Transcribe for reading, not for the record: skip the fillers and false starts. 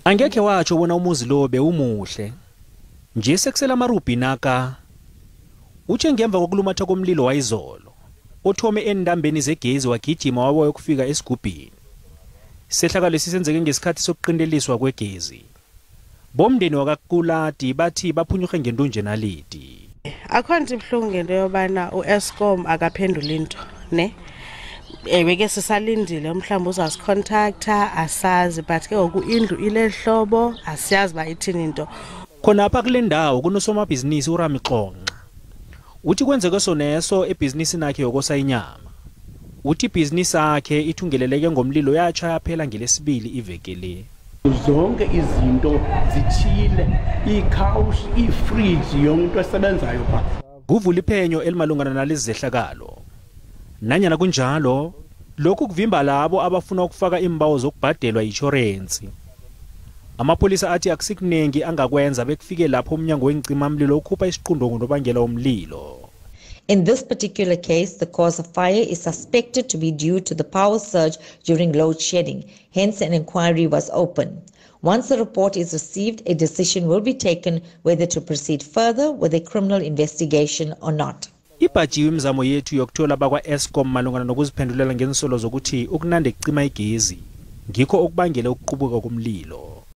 Angekhe watsho bona umuzi lo bewumuhle. Nje sekusela amarubhi naka. Uthe ngemva kokulumatha komlilo wayizolo, othome eendambeni zegezi wagijima wabe wayokufika esigubhini. Sehlakalo lesi senzeke ngesikhathi sokuqinteliswa kwegezi. Bomndeni wakaKulati bathi baphunyurhe ngentunje nalidi. Akho nto ibuhlungu ngento yobana u-Eskom akaphenduli into, ne? Ewe ke, sisalindile, mhlawumbi uzasicontacta, asazi, but ke ngoku indlu ilehlobo, asiyazi uba ithini into. Khonapha kule ndawo kunosomabhizinisi uRami Xonxa. Uthi kwenzeke soneso ebhizinisini yakhe yokosa inyama. Uthi ibhizinisi yakhe ithungeleleke ngomlilo yatsha yaphela ngelesibili iveke le. Zonke izinto zitshile, iikhawushi, iifriji, yonke into esebenzayo pha. Kuvula iphenyo elimalungana nalezi zehlakalo. Nanyana kunjalo, lokhu kuvimba labo abafuna ukufaka iimbawo zokubhadelwa insurance. Amapholisa athi akusikuningi angakwenza bekufike lapho umnyango wencimamlilo ukhupha isiqundo ngonobangela womlilo. In this particular case, the cause of fire is suspected to be due to the power surge during load shedding. Hence, an inquiry was opened. Once the report is received, a decision will be taken whether to proceed further with a criminal investigation or not. Ibhajiwe imizamo yethu yokuthola bakwa-Eskom malungana nokuziphendulela ngensolo zokuthi ukunande kucima igezi ngikho okubangele ukuqubuka komlilo.